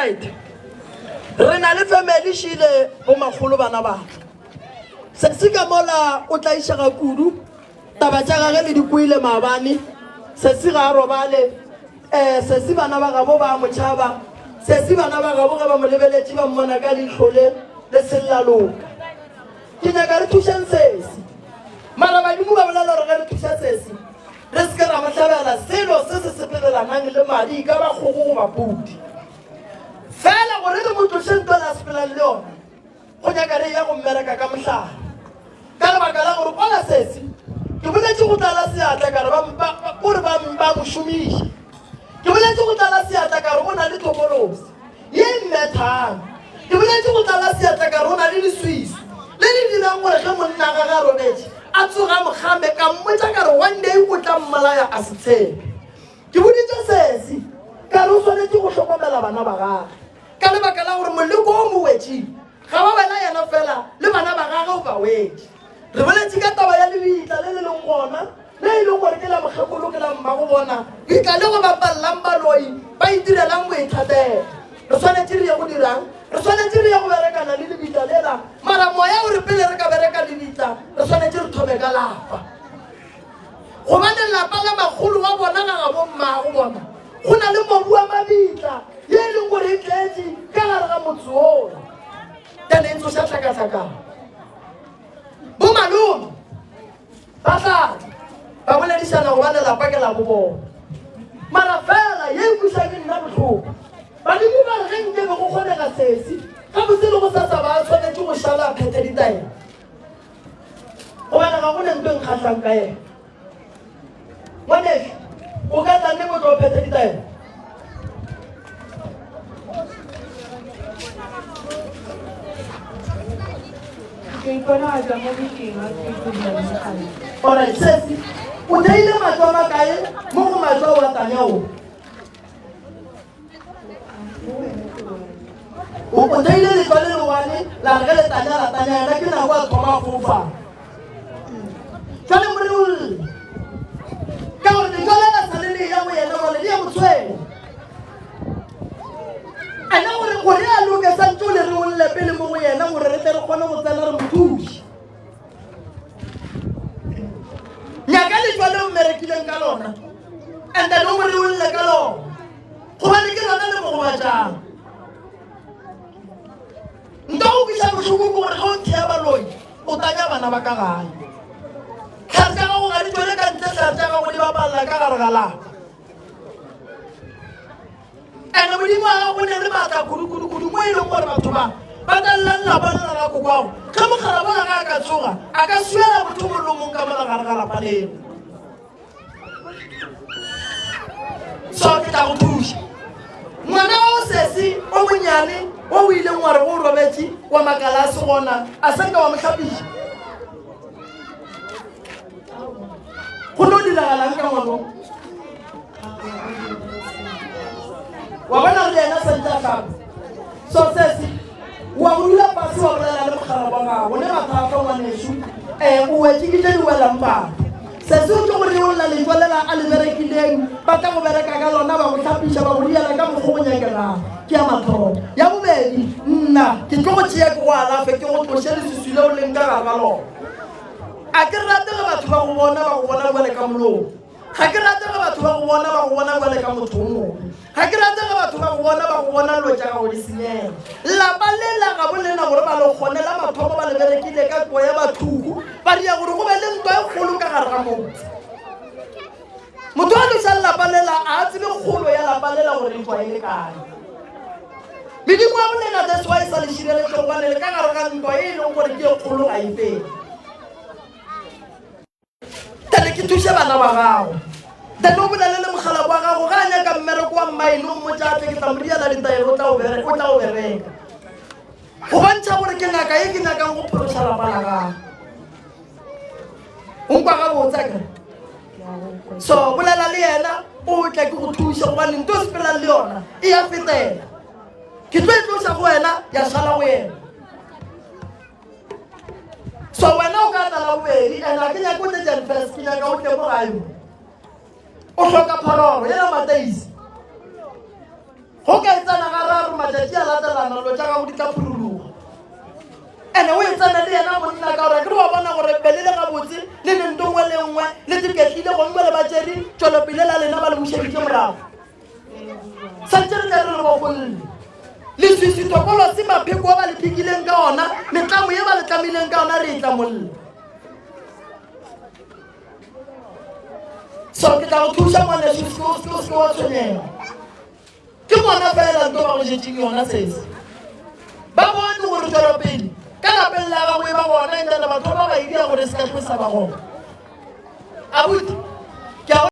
Alright. Re na le family šile bo makgolo bana ba. Sesi ka mola o tlaišega kudu. Taba tša gage le di kwele maabane. Sesi ga a robale. Eh sesi bana ba gabo ba mo tšhaba. Sesi bana ba gabo ge ba mo lebeletše ba mmona ka leihlo le le sellaloka. Ke nyaka re thušeng sesi. Mara badimo ba bolela gore ge re thuša sesi re se ke ra mo hlabela selo se se sepelelanang le madi, e ka ba kgogo goba pudi. Fela gore re mo tloše ntwa le a sepelang le yona, go nyaka re eya go mmereka ka mohlare. Ka lebaka la gore kwala sesi, ke boletše go tlala seatla ka re ba, ba, ba, o re ba, ba mo šomiša. Ke boletše go tlala seatla ka re o na le thokolosi ye e mmethang. Ke boletše go tlala seatla ka re o na le leswiswi le le dirang gore ge monna gage a robetše a tsoge a mo kgame. Ka mmotša ka re one day o tla mmolaya a se tshepe. Ke boditše sesi ka re o swanetše go hlokomela bana ba gage ka lebaka la gore moleko o mo wetšeng ga wa wela yena fela le bana ba gage o ba wetše. Re boletše ka taba ya lebitla le le leng gona, le e leng gore ke la mokgekolo ke la mmago bona, bitla le go bapalelang baloi ba itirelang boithatelo. Re swanetše re ye go dirang? Re swanetše re ye go berekana le lebitla lela. Mara moya o re pele re ka bereka lebitla, re swanetše re thome ka lapa. Gobane lapa la makgolo wa bona ga gabo mmago bona, go na le mobu wa mabitla ye e leng gore e tletše ka gare ga motse ola. Tene e tsoša tlhakatlhakano. Bomalome ba tla tla ba boledišana gobane lapa ke la bo bona. Mara fela ye e kweša ke nna bohloko. Badimo ba re ge nke be go kgonega sesi gabotse le go sasa ba swanetše go šala a phethe ditaelo. Gobane ga go ne nto e nkgahlang ka yena. Ngwanešu, o ka tla neng o tlo phetha ditaelo? Ke iponagatša mo bekeng ga ke itse mogala. Alright, sesi, o theile matlo a makae mo go matlo ao a tanya o? O o theile letlwa le lewane la re ge le tanya la tanya yena ke nako a thoma a fofa. Jwale more o lle ka gore letlwa le la sale le ya go yena jwale le ya mo tshwenya. Ene gore gore a loke santse o le re o lle pele mo go yena gore re tle re kgone go tsena re mo thuše. Nyaka letlwa le o mmerekileng ka lona and then o mo re o lle ka lona. Gobane ke lona le mo gobatšang. Nka go kweša bohloko ke gore ge o nthea baloi o tanya bana ba ka gae. Tlhare tša gago ga di tšwele ka ntle, tlhare tša gago di bapalela ka gare ga lapa. Ene Modimo wa gago o ne le maatla kudu-kudu-kudu mo e leng gore batho ba ba tla lla lapa lela la kokwago. Ge mogala bola ga a ka tsoga, a ka swiela motho mong le mong ka mola gare ga lapa leo. So ke tla go thuša. Ngwana wa sesi o monyane o o ileng wa re go robetše wa makala a se gona a se nka wa mo hlapiša. Go no diragalang ka ngwano? Wa bona le yena santse a hlapa. So sesi wa go dula fase wa bolela le mogala wa gago ne mathata ngwanešu um o wetše ke tše di welang batho. Sesi o tlo go riolola letšwa lela a le berekileng, ba tla go bereka ka lona, ba go hlapiša, ba go riela ka mokgo go nyakegang. Ke ya mathomo. Ya bobedi, nna ke tlo go tšea ke go alafe, ke go tloše leswiswi leo leng ka gare ga lona. A ke rate ge batho ba go bona, ba go bona bjale ka molomo. Ga ke rate ge batho ba go bona, ba go bona bjale ka motho o mobe. Ga ke rate ge batho ba go bona, ba go bona dilo tša gago di senyega. Lapa le la gabo lena gore ba le kgone la mathomo ba le berekile ka ko ya bathuku, ba dira gore go be le ntwa e kgolo ka gare ga motse. Motho a loša lapa lela a a tsebe kgolo ya lapa lela gore e tšwa e le kae. Medimo ya bolena that's why e sa le šireletše gobane le ka gare ga ntwa e leng gore ke e kgolo ga e fele. Tlale ke thuše bana ba gago. Tlale o bolele le mogala wa gago ga a nyaka mmereko wa mmaene o mmotša a tle ke tla mo riela ditaelo o tla o bereka. Go bontšha gore ke ngaka ye ke nyakang go phološa lapa la gago. O nkwa gabotse akere? So bolela le yena o tle ke go thuše gobane nto o sepelang le yona e ya fetela. Ke tlo e tloša go wena ya šala go yena. So wena o ka tla la bobedi and a ke nyake o tle Janfes ke nyaka o tle mo gae mo. O hloka phororo yela Mataisi. Go ka e tsena gararo matšatši a latelana, dilo tša gago di tla phuruloga. Ene o e tsena le yena monna ka gore ke re wa bona gore be le le gabotse le le nto nngwe le nngwe le tiketlile gomme le ba tšere tšwelopele la lena ba le bušeditše morago. Santše re tle re le bogolle. Leswiswi tokolosi mapheko a ba le phikileng ka ona, metlamo ye ba le tlamileng ka ona re e tlamolle. So ke tla go thuša ngwanešu, o se ke wa tshwenyega. Ke gona fela nto ba go šetšeng yona sese. Ba bone gore tšwelopele ka lapeng la gago e ba gona and then batho ba ba e dira gore e se ka hlwe sa ba gona. Abuti, ke a go.